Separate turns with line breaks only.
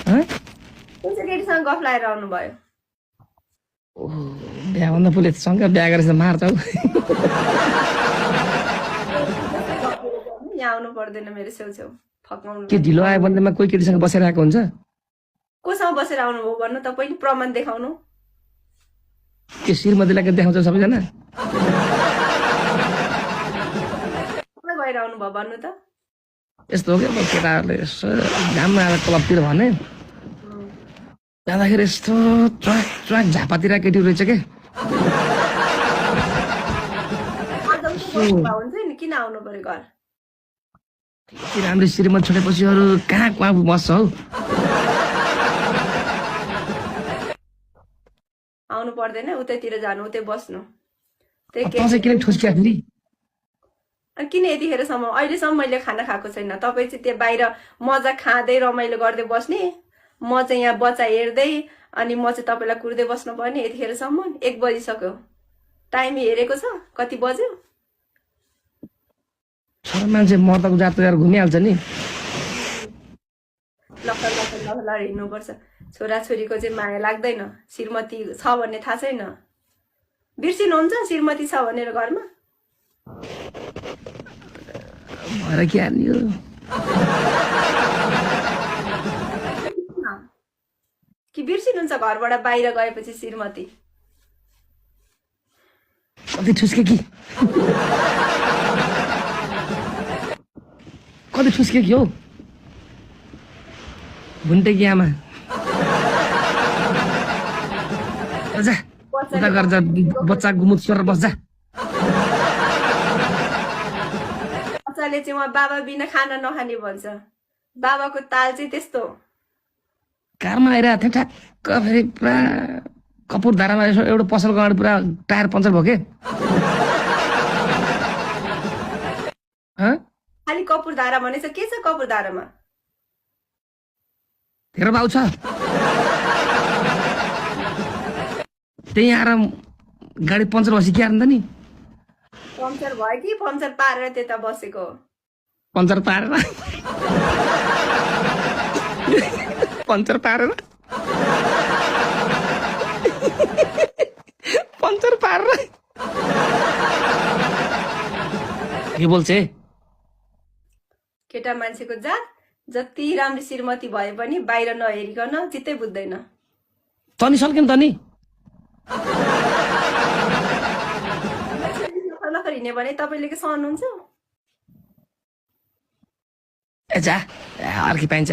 हँ?
कुन चाहिँ केटीसँग गफ लगाएर आउनुभयो?
बिहाभन्दा पुलिससँग बिहा गरेर मार्छ हौ।
यहाँ आउनु पर्दैन मेरो छेउछेउ फकाउनु
के ढिलो आयो भन्दैमा कोही केटीसँग बसेर आएको हुन्छ?
कोसँग बसेर आउनुभयो भन्नु त, पहिले प्रमाण देखाउनु।
के श्रीमतीलाई के देखाउँछ सबैजना?
गएर आउनुभयो भन्नु त।
यस्तो हो क्या अब केटाहरूले यसो घाममा आएर क्लबतिर भने जाँदाखेरि यस्तो च्वाक च्वाक झापातिर केटी रहेछ के।
हुन्छ नि, किन आउनु पर्यो घर?
राम्रो श्रीमती छोडेपछि अरू कहाँ कहाँ बस्छ हौ?
आउनु पर्दैन, उतैतिर जानु, उतै बस्नु।
तपाईँ किन ठुस्किया फेरि?
अनि किन यतिखेरसम्म? अहिलेसम्म मैले खाना खाएको छैन। तपाईँ चाहिँ त्यो बाहिर मजा खाँदै रमाइलो गर्दै बस्ने, म चाहिँ यहाँ बच्चा हेर्दै, अनि म चाहिँ तपाईँलाई कुर्दै बस्नु पर्ने। यतिखेरसम्म 1 बजिसक्यो, टाइम हेरेको छ कति बज्यो?
छोरा मान्छे मर्दाको जात यार घुमिहाल्छ नि।
लखर लखर लखर हिँड्नुपर्छ। छोराछोरीको चाहिँ माया लाग्दैन। श्रीमती छ भन्ने थाहा छैन। बिर्सिनुहुन्छ श्रीमती छ भनेर घरमा?
भएर के हाल्ने हो?
कि बिर्सिनुहुन्छ घरबाट बाहिर गएपछि श्रीमती?
कति ठुस्के कि कति ठुस्के कि हौ भुन्टे कि आमा। जा उता गरेर जा, बच्चा गुमुत गरेर बस्छ।
बच्चाले चाहिँ उहाँ बाबा बिना खाना नखाने भन्छ। बाबाको ताल चाहिँ त्यस्तो।
कारमा आइरहेको थिएँ ठ्याक्क, फेरि पुरा कपुरधारामा यसो एउटा पसलको अगाडि पुरा टायर पङ्चर भयो के।
खालि कपुरधारा भनेछ, के छ कपुरधारामा?
तेरो भाउ छ त्यही आएर गाडी पङ्चर भएपछि के अन्त नि?
पङ्चर भयो कि पङ्चर पारेर त्यता बसेको?
पङ्चर पारेर पङ्चर पारेर पङ्चर पारेर के बोल्छ?
केटा मान्छेको जात जति राम्रो श्रीमती भए पनि बाहिर नहेरिकन चित्तै बुझ्दैन।
तनी सल्किन् तनी
लखर हिँड्यो भने तपाईँले के सहनुहुन्छ?
ए जा अर्की पाइन्छ।